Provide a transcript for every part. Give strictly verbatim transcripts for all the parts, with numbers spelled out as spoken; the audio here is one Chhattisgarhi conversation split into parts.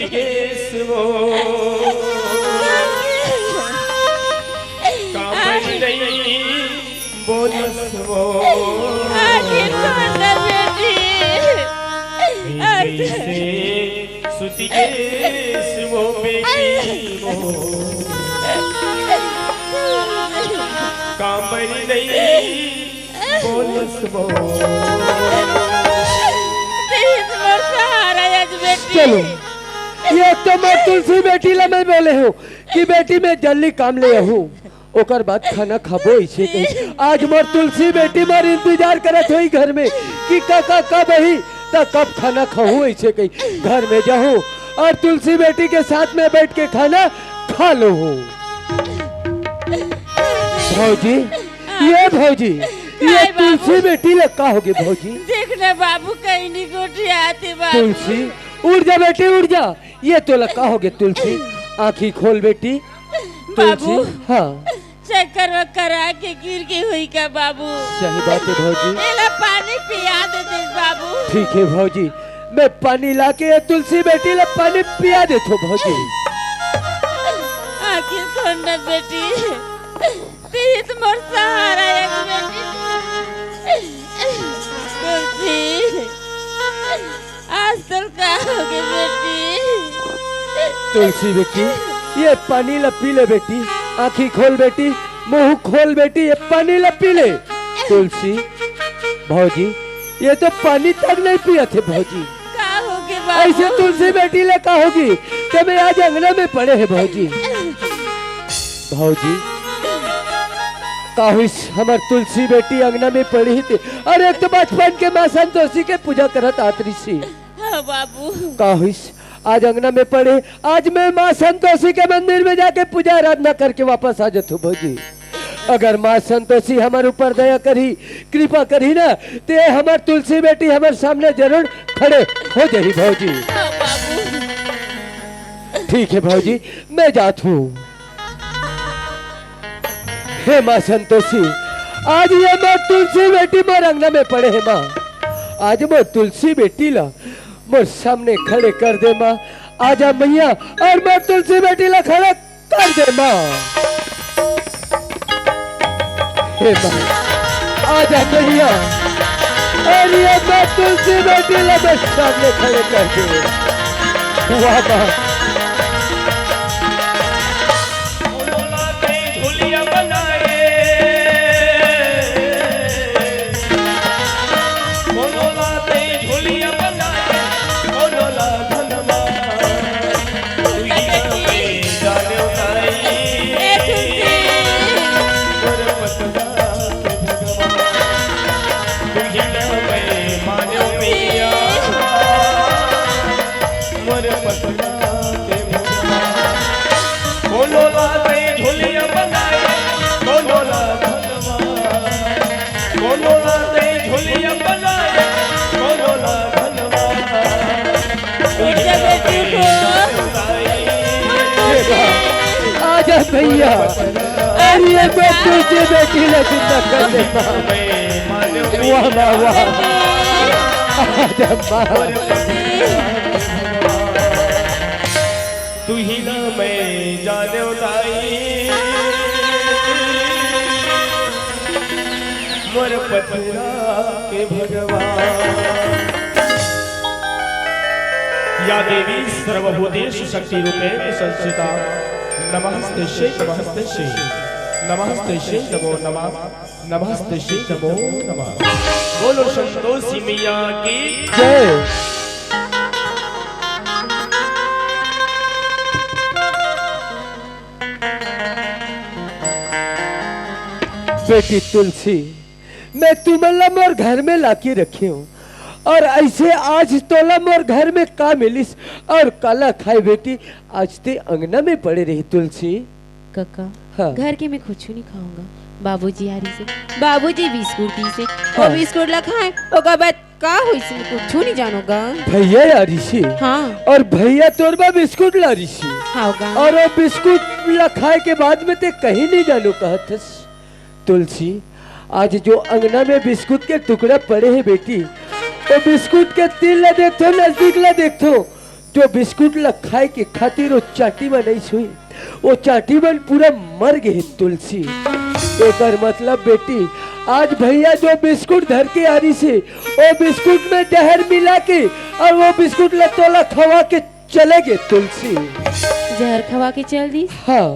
केस वो, काबर नहीं बोलस वो। आखिर कौन था बेटी? कैसे सुती केस वो बेटी वो, काबर नहीं बोलस वो। तेरी मोर सहारा आज बेटी। चलो, ये तो मैं तुलसी बेटी ला मैं बोले हूँ कि बेटी मैं जल्दी काम ले आहूँ, ओकर बाद खाना खाबो, ऐसे कही। आज मोर तुलसी बेटी मोर इंतजार करत होही घर में कि काका कब आही, त कब खाना खाहूँ, ऐसे कही। घर में जाहूँ और तुलसी बेटी के साथ में बैठ के खाना खा लूँ। भौजी, ये भौजी, ये काय बाबू? तुलसी बेटी ला का होगे भौजी? देख ना बाबू, कहीं नहीं गोठियात हे बाबू। तुलसी, उठ जा बेटी, उठ जा। ये तोला का होगे तुलसी? आँखी खोल बेटी। तुलसी, बाबू, हाँ। चक्कर वक्कर आके गिर गे होही का बाबू? सही बात हे भौजी। एला पानी पिया दे दे बाबू। ठीक हे भौजी, मैं पानी लाके ये तुलसी बेटी ला पानी पिया देथों भौजी। आखिर कौन ना बेटी, तेही तो मोर सहारा हे बेटी। तुलसी, आज तोर का होगे बेटी? तुलसी बेटी, ये पानी ला पी ले बेटी। आँखी खोल बेटी, मुँह खोल बेटी, ये पानी ला पी ले। तुलसी, भौजी, ये तो पानी तक नहीं पियत हे भौजी। का होगे बाबू? ऐसे तुलसी बेटी ला का होगे? ते मैं आज अंगना में पड़े हे भौजी। भौजी, का होइस हमर तुलसी बेटी अंगना में पड़े हे ते? अरे, एक तो बचपन के माँ संतोषी के पूजा करत आत रहिस हे। हाँ बाबू। का होइस? आज अंगना में पड़े, आज मैं माँ संतोषी के मंदिर में जाके पूजा आराधना करके वापस आ जाथों भौजी। अगर माँ संतोषी हमर ऊपर दया करही, कृपा करही ना, ते हमर तुलसी बेटी हमर सामने जरूर खड़े हो जाही भौजी। हाँ बाबू। ठीक हे भौजी, मैं जात हूँ। हे माँ संतोषी, आज ये मोर तुलसी बेटी मोर अंगना में पड़े हे माँ। आज मोर तुलसी बेटी ला मोर सामने खड़े कर दे माँ। आजा मैया, और मोर तुलसी बेटी ला खड़ा कर दे माँ। हे माँ, आजा मैया, और ये मोर तुलसी बेटी ला मोर सामने खड़े कर दे। वाह माँ। आजा भैया, अरे ये बेटी, ये बेटी ला जिंदा कर दे माँ। वाह, वाह, वाह। आजा माँ। तुही ना मैं जाने दाई, मोर पतरा के भगवान। या देवी सर्वभूतेषु शक्ति रूपेण संस्थिता। नमस्ते श्री, नमस्ते श्री, नमस्ते श्री नमो नमः, नमस्ते श्री नमो नमः। बोलो संतोषी मैया की जय। बेटी तुलसी, मैं तुमन ला मोर घर में लाके रखे हूँ, और ऐसे आज तोला मोर घर में का मिलिस और काला खाए बेटी, आज ते अंगना में पड़े रही तुलसी। कका, हाँ। घर के मैं कुछ नहीं खाऊंगा। बाबूजी आ रही से, बाबूजी बिस्कुट दी से, हाँ। वो बिस्कुट ला खाए, ओकर बाद का होइस, मैं कुछू नहीं जानोगा। भैया आ रही से। हाँ। और भैया तोर बर बिस्कुट ला रही से। हाँ गा। और वो बिस्कुट ला खाए के बाद में ते कहीं नहीं जानो कहत हस। तुलसी, आज जो अंगना में बिस्कुट के टुकड़ा पड़े हे बेटी, वो बिस्कुट के तिल ला देखथो, नजदीक ला देखथो, जो बिस्कुट ल खाए के खातिर वो चांटी मन आइस होही, वो चांटी मन पूरा मर गे हे तुलसी। एकर मतलब बेटी, आज भैया जो बिस्कुट धर के आ रहिस हे, वो बिस्कुट में जहर मिला के अउ वो बिस्कुट ल तोला खवा के चले गे तुलसी। जहर खवा के चल दिस? हाँ।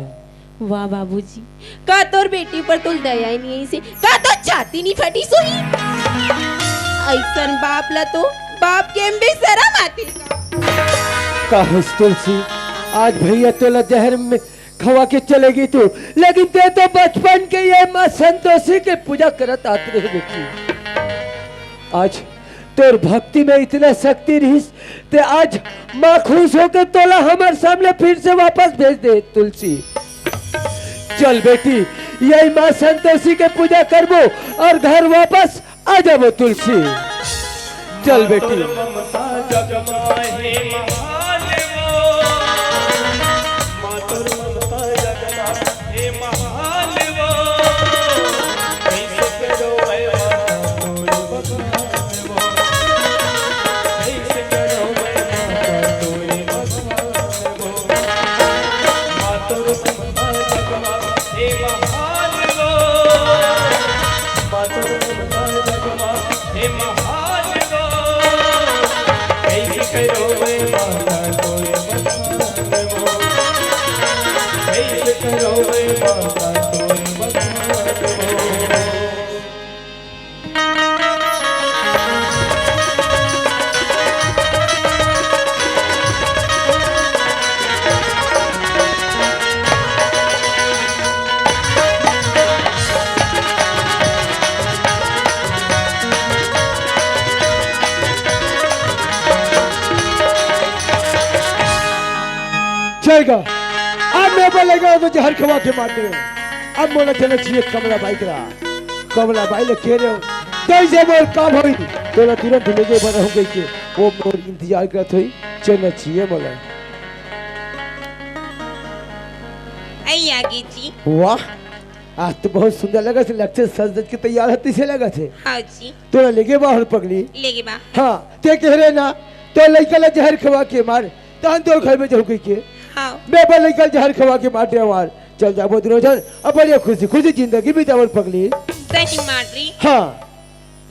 वाह बाबूजी, का तोर बेटी पर तोला दया ही नहीं आइस हे, का तोर छाती नहीं फटिस होही? अइसन बाप ला तो बाप के में भी शरम आथे। का होइस तुलसी, आज भैया तोला जहर में खवा के चले गे तू, लेकिन तें तो बचपन के ये माँ संतोषी के पूजा करत आत रहे बेटी। आज तोर भक्ति में इतना शक्ति रहिस, ते आज माँ खुश होके तोला हमर सामने फिर से वापस भेज दे तुलसी। चल बेटी, यही माँ संतोषी के पूजा करबो अउ घर वापस आ जाबो तुलसी। चल बेटी। चल गा, अब मैं बोलेगा तो जहर खवा के मार दे। अब मोला चलना चाहिए कमला बाई करा। कमला बाई ले कहे रहे हो, जैसे मोर काम होई, तोला तुरंत लेगे बना हो गई के, वो मोर इंतजार करत होई, चलना चाहिए मोला। आई आगे जी। वाह, आज तो बहुत सुंदर लगा से, लगथे सज धज के तैयार हे, तइसे लगा थे। हाँ जी। तोला लेगे बा हर पगली। लेगे बा। हाँ, ते कहे रहे ना, तो लइका ला जहर खवा के मार, तहन तोर घर में जाहूं कहिके। हाँ। मैं अपन लइका ला जहर खवा के मार दे मार। चल जाबो दुनों झन, अपन ये खुशी खुशी जिंदगी बिताबो पगली। सही मार रही। हाँ।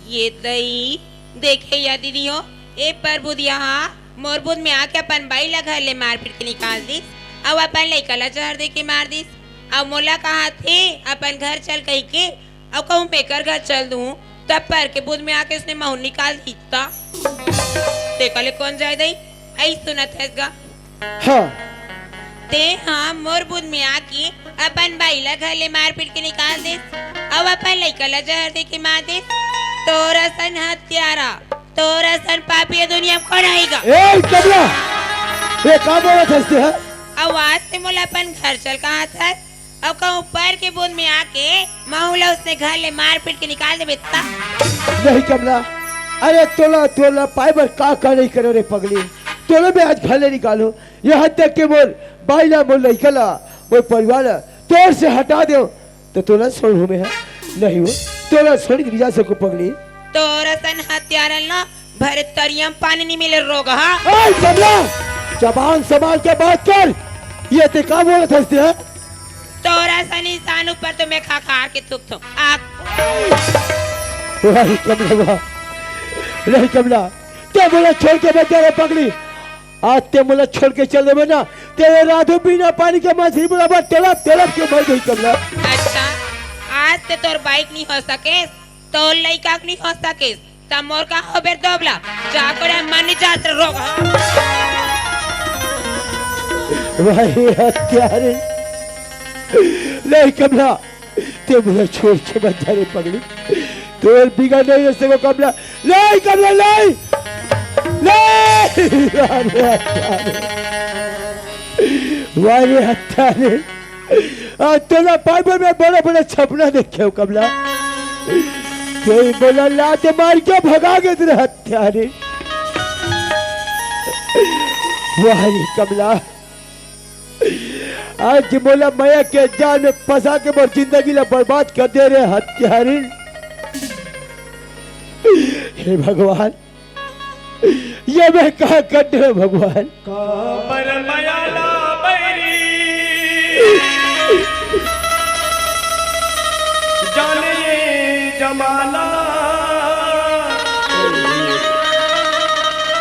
ये दई, देखे या दीदी हो, ए परबुधिया हा मोर बुध में आके अपन बाई ला घर ले मार पीट के निकाल दिस, अउ अपन लइका ला जहर दे के मार दिस, अउ मोला कहाथे अपन घर चल कहिके, अउ कहूँ मेकर घर चल दूँ, तब पर के बुध में आके उसने महूँ निकाल दिस त। तेकर ले कोन जाय दई? अई सुनत हस गा। हाँ। ते हा मोर बुध में आके अपन बाई ला घर ले मार पीट के निकाल देस, अउ अपन लइका ला जहर दे के मार देस। तोर असन हत्यारा, तोर असन पापी ये दुनिया में कोन आही गा? ए, कमला! ए, का बोलत हस ते, हाँ? अउ आज ते मोला अपन घर चल कहाथस, अउ कहूँ पर के बुध में आके महूँ ला उसने घर ले मार पीट के निकाल देबे त? नहीं कमला, अरे तोला, तोला पाए बर का, का नहीं करे रे पगली, तोला मैं आज घर ले निकालूँ। यहाँ तक के मोर बाई ला, मोर लइका ला, मोर परिवार ला तोर से हटा देव, त तोला छोड़हूँ मैं, हाँ? नहीं हो, तोला छोड़ के नहीं जा सकूँ पगली। तोर असन हत्यारन ला भरे तरिया म पानी नहीं मिले रोगहा। ए, कमला, जबान संभाल के बात कर। ये ते का बोलत हस ते, हाँ? तोर असन इंसान ऊपर तो मैं खखार के थूकथों। आक। वाह रे कमला, वाह। नहीं कमला, ते मोला छोड़ के मत जा रे पगली। आज ते मोला छोड़ के चल देबे ना, तेरे राधो बिना पानी के मछली बराबर तड़प तड़प के मर गई कमला। अच्छा, आज ते तोर बाई के नहीं हो सकेस, तोर लइका के नहीं हो सकेस, त मोर का होबे रे दोबला? जा करे मन नहीं जात रे रोगहा। भाई हत्यारे, नहीं कमला, ते मोला छोड़ के मत जा रे पगली। तोर बिगड़ नहीं हो सको कमला। नहीं कमला, नहीं। नहीं। अरे हत्यारे। वाह रे हत्यारे। आज तोला पाए बर मैं बड़ा बड़ा सपना देखे हूँ कमला। ते मोला लात मार के भगा गे रे हत्यारे। वाह रे कमला। आज मोला मया के जाल में फंसा के मोर जिंदगी ला बर्बाद कर दे रे हत्यारिन। हे भगवान, ये मैं का कर देंव भगवान? काबर मया ला बैरी, जाने ये जमाना,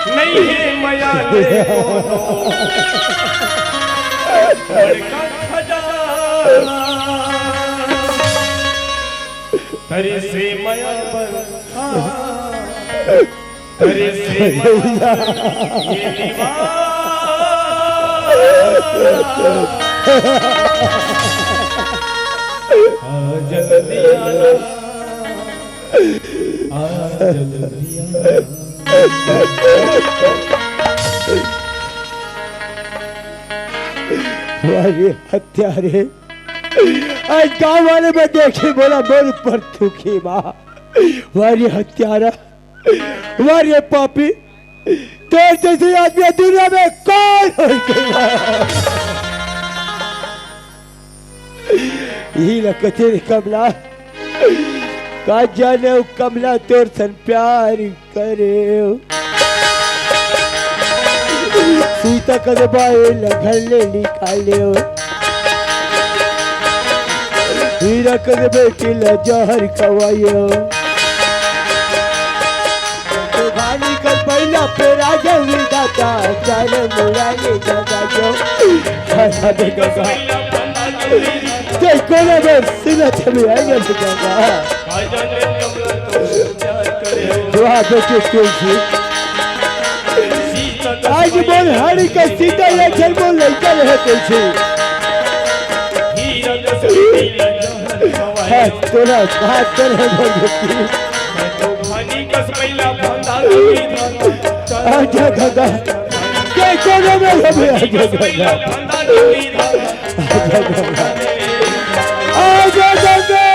नइ हे मया के कोनो बड़का खजाना। तरिसे मया बर, हाँ। अरे श्रीमैया, ये दीवाना। आ जल्दी आना। आ जल्दी आना। वाह रे हत्यारे, आज गांव वाले मन देखे मोला मोर ऊपर थूके बा। वाह रे हत्यारा, वाह रे पापी, तोर जइसे आदमी दुनिया में कोन होही कहिबे? इही ला कथे रे कमला, का जानेंव कमला तोर सन प्यार करेंव। सीता कस बाई ला घर ले निकालेंव। हीरा कस बेटी ला जहर खवाएंव। तो भानी कस पहिला पेरा जल्दी दाता, चाल मुरारी दादा जो। दादा दे दादा। ते कोना में सुनत में आएगा दादा। वाह बेटी तुलसी। आज मोर हरी के सीता ये झन मोर लइका रहे तुलसी। हाँ, तोरा बात कर है मोर बेटी। आजा दादा। के कोनो में हमें आजा दादा। आजा दादा। आजा दादा।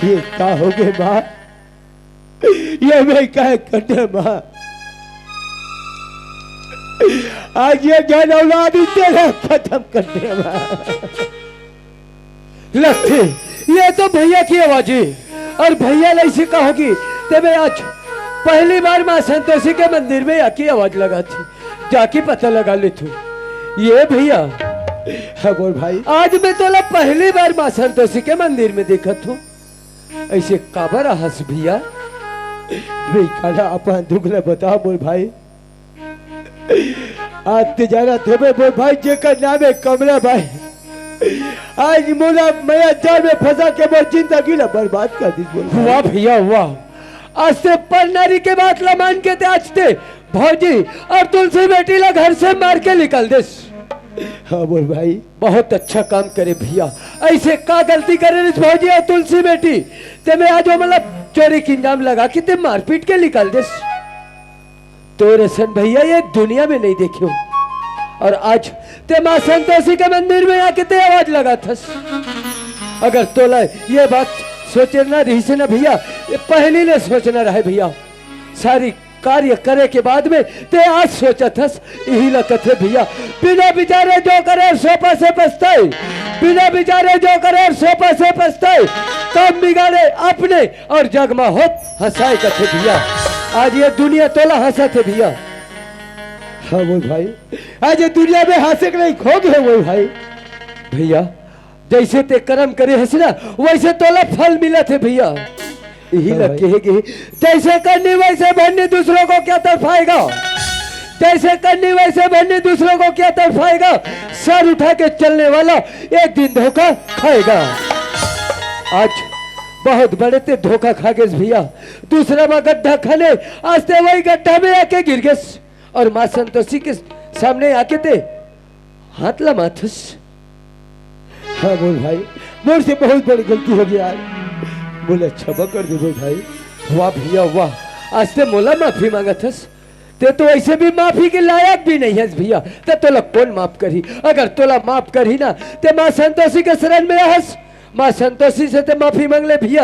ये का होगे माँ? ये मैं का कर देंव माँ? आज ये झन औलाद ही तेला खतम कर देंव माँ। लगथे, ये तो भइया के आवाज हे। अउ भइया ला अइसे कहोगे, ते मैं आज पहिली बार माँ संतोषी के मंदिर में आके आवाज लगाथों, जाके पता लगा लेथों। ये भइया, हाँ बोल भाई। आज मैं तोला पहिली बार माँ संतोषी के मंदिर में देखत हों, अइसे काबर आहस भइया? मैं काला अपन दुख ला बता बोल भाई। आज ते जानत होबे मोर भाई, जेकर नाम हे कमला बाई, आज मोला मया जाल में फंसा के मोर जिंदगी ला बर्बाद कर दिस मोर भाई। वाह भइया वाह, आज ते परनारी के बात ला मान के ते आज ते भौजी अउ तुलसी बेटी ला घर से मार के निकाल देस। हाँ मोर भाई। बहुत अच्छा काम करे भइया, अइसे का गलती करे रिस भौजी अउ तुलसी बेटी, ते मैं आज ओमन ला चोरी के इल्जाम लगा के ते मारपीट के निकाल देस। तोर असन भइया ये दुनिया में नइ देखेंव। अउ आज ते माँ संतोषी के मंदिर में आके ते आवाज लगाथस। अगर तोला ये बात सोचना रहिसे ना भइया, ये पहिली ले सोचना रहे भइया। सारी कार्य करे के बाद में ते आज सोचत हस, इही ला कथे भइया, बिना बिचारे जो करे सो पाछे पछताए, बिना बिचारे जो करे सो पाछे पछताए, काम बिगाड़े अपने अउ जग मा होत हंसाए कथे भइया। आज ये दुनिया तोला हंसत हे भइया। हाँ बोल भाई, आज ये दुनिया में हंसे के लायक हो गे बोल भाई। भइया, जइसे ते करम करे हस ना, वइसे तोला फल मिलत हे भइया। इही हाँ ला भाई। कहे गे, जइसे करनी वइसे भरनी, दूसरों को क्या तड़फाएगा? जइसे करनी वइसे भरनी, दूसरों को क्या तड़फाएगा? सर उठा के चलने वाला एक दिन धोखा खाएगा। आज बहुत बड़े ते धोखा खा गेस भइया। दूसरा मा गड्ढा खने, आज ते वही गड्ढा में आके गिर गेस। अउ माँ संतोषी के सामने आके ते हाथ ला माथस। हाँ बोल भाई, मोर से बहुत बड़ी गलती हो गे यार, मोला क्षमा कर दे बोल भाई। वाह भइया वाह, आज ते मोला माफी मांगत हस। ते तो वइसे भी माफी के लायक भी नइ हस भइया, ते तोला कोन माफ करही? अगर तोला माफ करही ना, ते माँ संतोषी के शरण में आहस, माँ संतोषी से ते माफी मांग ले भइया।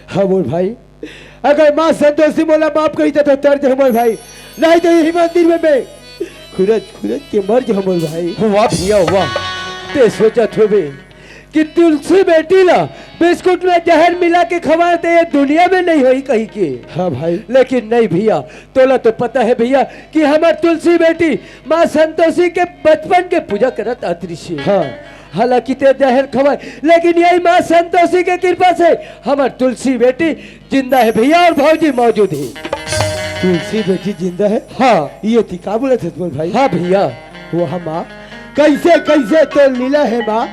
हाँ मोर भाई, अगर माँ संतोषी मोला माफ करही त तो तर देहूं मोर भाई, नहीं तो इही मंदिर में मैं खुरच खुरच के मर जा मोर भाई। वाह भैया वाह, ते सोचत होबे कि तुलसी बेटी ला बिस्कुट में जहर मिला के खवाए ते ये दुनिया में नहीं होई कही के। हाँ भाई। लेकिन नहीं भैया, तोला तो पता है भैया कि हमर तुलसी बेटी माँ संतोषी के बचपन के पूजा करत आत रिहिस हे। हाँ। हालांकि ते जहर खवाए, लेकिन यही माँ संतोषी के कृपा से हमर तुलसी बेटी जिंदा है भैया, और भौजी मौजूद है। तुलसी बेटी जिंदा है? हाँ। ये ती का बोलत हस मोर भाई? हाँ भैया। वाह माँ, कैसे कैसे तो लीला है माँ।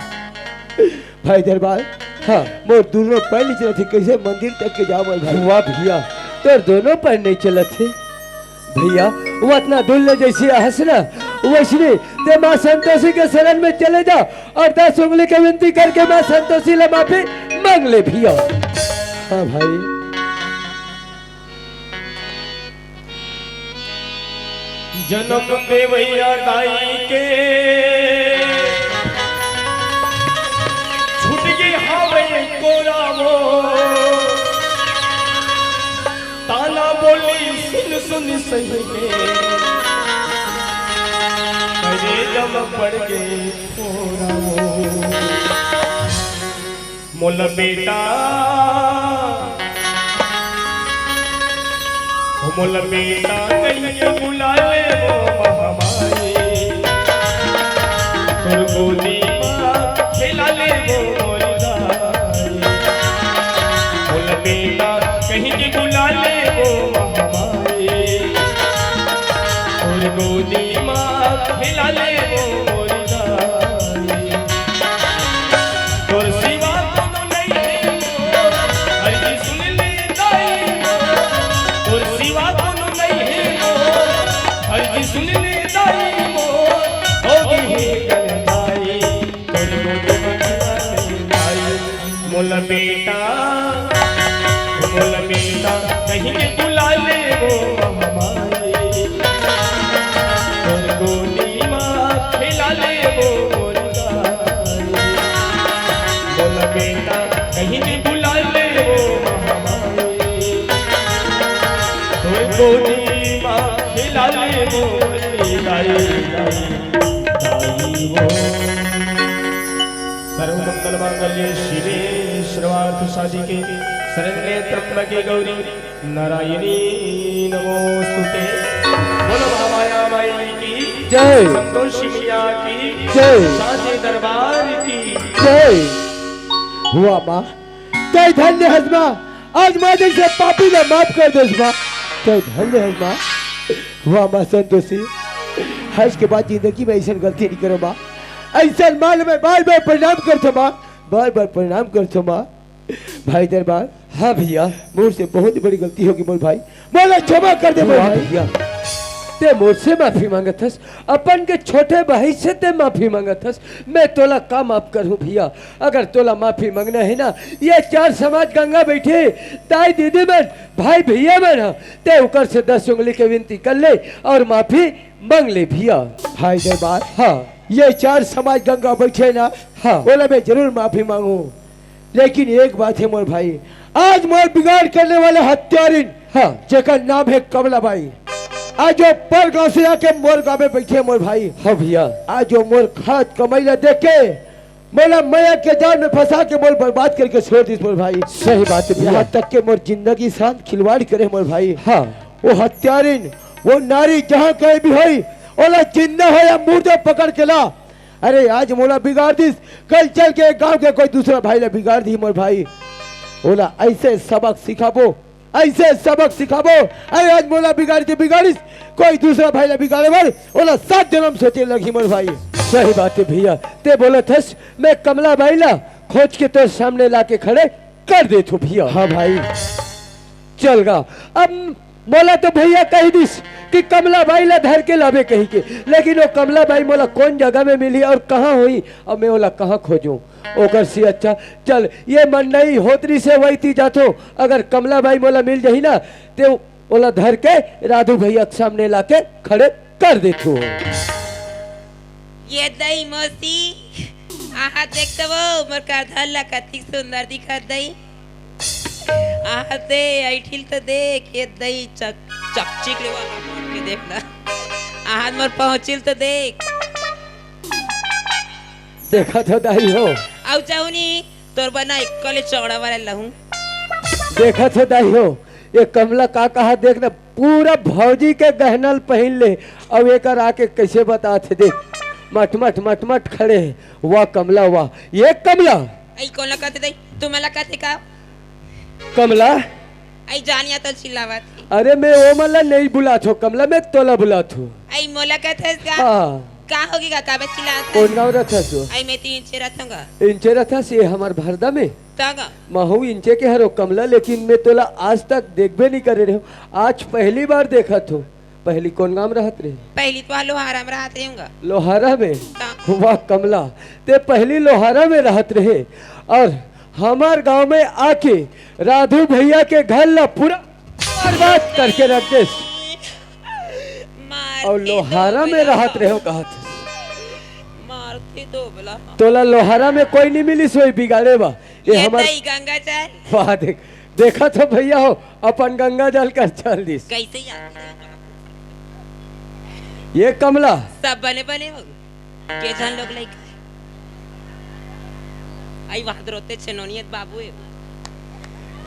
भाई दरबार, हाँ। मोर दोनों पैर नहीं चलत हे, कैसे मंदिर तक के जाओ मोर भाई? वाह भैया, तोर दोनों पैर नहीं चलत हे। भैया, वो अतना दूर ले जैसे आहस ना, वैसने ते माँ संतोषी के शरण में चले जा और दस उंगली के विनती करके माँ संतोषी ले माफी मांग ले भैया। हाँ भाई। जनम देवैया दाई के छूट गे हावय कोरा वो। ताना बोली सुन सुन सही में, करेजा म पड़ गे फोरा वो। मोला बेटा, ओ मोला बेटा कहिके बुला ले वो महामाई, तोर गोदी मा खेला ले वो मोर दाई। मोला बेटा कहिके बुला ले वो महामाई, तोर गोदी मा खेला ले वो मोर दाई। तोर सिवा कोनो नइ हे मोर, अर्जी सुन ले दाई मोर। तोर सिवा कोनो नइ हे मोर, अर्जी सुन ले दाई मोर। होगे हे गल दाई, तोर गोदी म खेला ले दाई। मोला बेटा, मोला बेटा कहिके बुला ले वो हमारे, तोर गोदी मा खेला ले वो मोर दाई। मोला बेटा कहिके बुला ले वो हमारे, तोर गोदी मा खेला ले वो दाई, दाई, दाई वो। सर्वमंगल मांगल्ये शिवे सर्वार्थ साधिके शरण्ये त्र्यंबके गौरी नारायणी नमोस्तुते। बोलो महामाया माई की जय। संतोषी मैया की जय। साचे दरबार की जय। वाह माँ, तैं धन्य हस माँ, आज मैं जैसे पापी ला माफ कर देस माँ, तैं धन्य हस माँ। वाह माँ संतोषी, आज के बाद जिंदगी में ऐसन गलती नहीं करो माँ। ऐसन माँ ल मैं बार बार प्रणाम करथों माँ, बार बार प्रणाम करथों माँ। भाई दरबार, हाँ भैया। मोर से बहुत बड़ी गलती होगे मोर भाई, मोला क्षमा कर दे मोर वाह भाई। भैया, ते मोर से माफी मांगत हस, अपन के छोटे भाई से ते माफी मांगत हस, मैं तोला का माफ करूं भैया? अगर तोला माफी मांगना हे ना, ये चार समाज गंगा बैठे, दाई दीदी मन, भाई भैया मन ह, ते उकर से दस उंगली के विनती कर ले और माफी मांग ले भैया। भाई दरबार, हाँ। ये चार समाज गंगा बैठे ना, हाँ। ओला मैं जरूर माफी मांगू, लेकिन एक बात है मोर भाई, आज मोर बिगाड़ करने वाले हत्यारिन, हाँ। जेकर नाम है कमला बाई, आज वो पर गांव से आके मोर गांव में बैठे मोर भाई। हाँ भैया। आज वो मोर खात कमाई ला देख के मोला मया के जाल में फंसा के मोर बर्बाद करके छोड़ दिस मोर भाई। सही बात है भैया। यहाँ तक के मोर जिंदगी साथ खिलवाड़ करे मोर भाई। हाँ। वो हत्यारिन, वो नारी जहाँ कहीं भी होई, ओला जिंदा हो या मुर्दा पकड़ के ला। अरे आज मोला बिगाड़ दिस, कल चल के गांव के कोई दूसरा भाई ला बिगाड़ दी मोर भाई। ओला ऐसे सबक सिखाबो, ऐसे सबक सिखाबो। अरे आज मोला बिगाड़ी ते बिगाड़िस, कोई दूसरा भाई ला बिगाड़े बर ओला सात जन्म सोचे लगही मोर भाई। सही बात है भैया, ते बोलत हस, मैं कमला बाई ला खोज के तोर सामने ला के खड़े कर देथों भैया। हाँ भाई। चल गा। अब मोला तो भैया कही दिस कि कमला बाई ला धर के लाबे कही के, लेकिन वो कमला बाई मोला कौन जगह में मिली और कहाँ होई, अब मैं ओला कहाँ खोजूं? ओकर से अच्छा चल, ये मंडई होतरी से वही ती जाथों, अगर कमला बाई मोला मिल जही ना, ते ओला धर के राधू भैया के सामने लाके खड़े कर देथों। ये दई मौसी, आहा देख तो वो मोर करधन ला कतिक सुंदर दिखत दई। आहा दे, ऐठिल तो देख, ये दई चक-, चकचिक ले वाला मोड़ के देखना। आज मोर पहुँचिल तो देख। देखत हो दाई हो। अउ चाहूँ नी, तोर बर ना एक कले चौड़ा वाला लहूँ। देखत हो दाई हो, ये कमला का कहा, देख ना, पूरा भौजी के गहना ल पहिन ले, अउ एकर आके कइसे बतात हे, देख, मटमट, मटमट खड़े हे। वाह कमला, वाह, ये कमला। अई कोन ला कथे दाई? तुमन ला कथे का? कमला। अई जानिया तो चिल्लावत हे। अरे, मैं ओ मन ला नइ बुलात हो कमला, मैं तोला बुलात हो। अई मोला कथस का? हाँ। का होगे गा, काबर चिल्लात हस? कोन गाँव रथस हो? अई मैं तो इंचे रथंव गा। इंचे रथस, ये हमर भरदा में? त गा। महू इंचे के हरों कमला, लेकिन मैं तोला आज तक देखबे नइ करे रहेंव, आज पहली बार देखत हो। पहली कोन गाँव रहत रहे? पहली तो लोहारा में रहत रहेंव गा। लोहारा में? त। वाह कमला, ते पहली लोहारा में रहत रहे अउ हमर गाँव में आके राधू भैया के घर ला पूरा बर्बाद करके रख देस। मार अउ के लोहारा में दोबला रहत रहे हो कहत। मार के दोबला। तोला लोहारा में कोई नइ मिलिस होही बिगाड़े बा। ये ये हमर दाई गंगा जल। वाह, देख, देखत हो भैया हो, अपन गंगा जल कर चल दिस। कइसे याद? ये कमला। सब बने बने हो। के झन लोग लइका। अई वहाँ रोते छे नोनियत बाबू ए।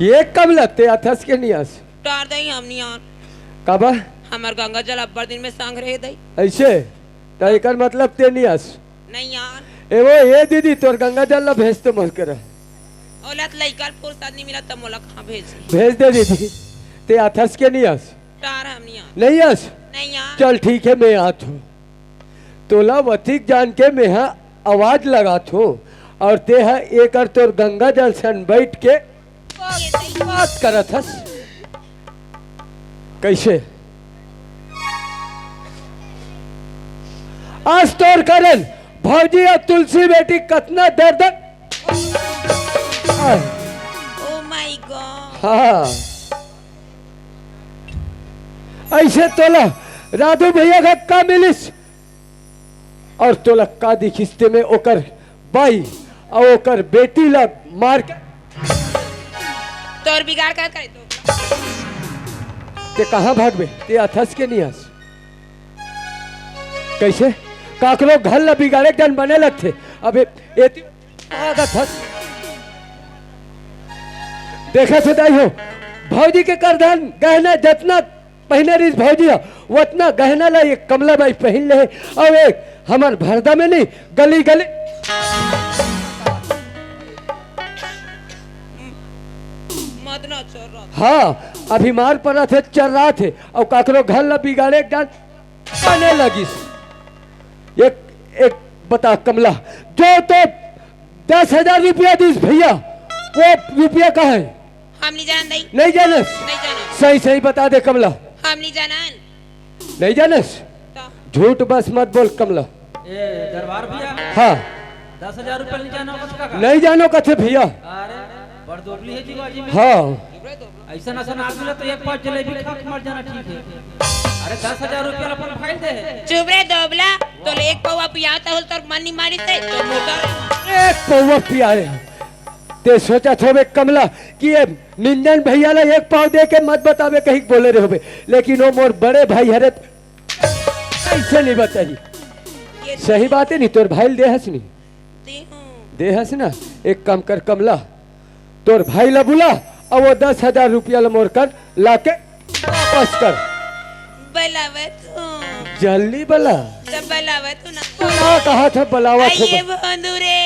ये कमला, ते अथस के नइ अस? टार दाई हम नइ आन। काबर? हमर गंगा जल अब्बड़ दिन में संग रहे दाई। अइसे? त एकर मतलब ते नइ अस? नइ आन। ए वो, ए दीदी, तोर गंगा जल ला भेज तो मोर करा। ओला त लइका ल फुरसत नइ मिलत, त मोला कहाँ भेजी? भेज दे दीदी। ते अथस के नइ अस? टार हम नइ आन। नइ अस? नइ आन। चल ठीक हे, मैं आत हूँ। तोला वतिक जान के मेहा आवाज लगात हूँ अउ तेहा एकर तोर गंगा जल सन बइठ के बात करत हस। कइसे? आज तोर कारन भौजी अउ तुलसी बेटी कतना दर्द। Oh my God। हाँ। अइसे तोला राधू भैया का का मिलिस? अउ तोला का दिखिस ते में ओकर बाई अउ ओकर बेटी ला मार के? तोर बिगाड़ का करे तो? ते कहाँ भागबे? ते अथस के नइ अस? कइसे? काकरो घर ला बिगाड़े के डन बने लगथे। अबे एती भागत हस। देखत हो दाई हो, भौजी के करधन गहना जतना पहिने रहिस भौजी ह, ओतना गहना ला ये कमला बाई पहिन ले हे। अउ ये हमर भरदा में नइ, गली गली मदना चर्राथे। हाँ, अभी मार पड़त हे, चर्राथे। अउ काकरो घर ला बिगाड़े के डन बने लगिस। एक, एक बता कमला, जो तो दस हजार रुपया दिस भैया, वो रुपया कहाँ हे? हम नइ जानन दाई। नइ जानस? नइ जानन। सही सही बता दे कमला। हम नइ जानन। नइ जानस? त? झूठ बस मत बोल कमला। ए, दरबार भैया। हाँ। दस हजार रुपया नइ जानव कथे काका? नइ जानव कथे भैया। अरे, बड़ दोगली हे जीवाजी में। हाँ। अइसन अइसन आदमी ला तो एक पाव जलेबी खा के मर जाना ठीक हे। अरे, दस हजार रुपया ला अपन भाई दे हे। चुप रे दोबला, तोला एक पौवा पियावत हों त तोर मन नइ मानिस हे, तो मोटर। एक पौवा पियाए। ते सोचत होबे कमला कि ये निंजन भैया ला एक पाव दे के मत बताबे कहिके बोले रहे होबे, लेकिन वो मोर बड़े भाई हरे, कइसे नइ बताही? ये सही बात हे नी, तोर भाई ल दे हस नी? दे हूँ। दे हस ना, एक काम कर कमला, तोर भाई ला बुला, अउ वो दस हजार रुपया ला मोर कर लाके वापस कर। बलावत हूँ। जल्दी बला। त बलावत हूँ ना। बला, कहा था बलावत हो। आइए भोंदू रे।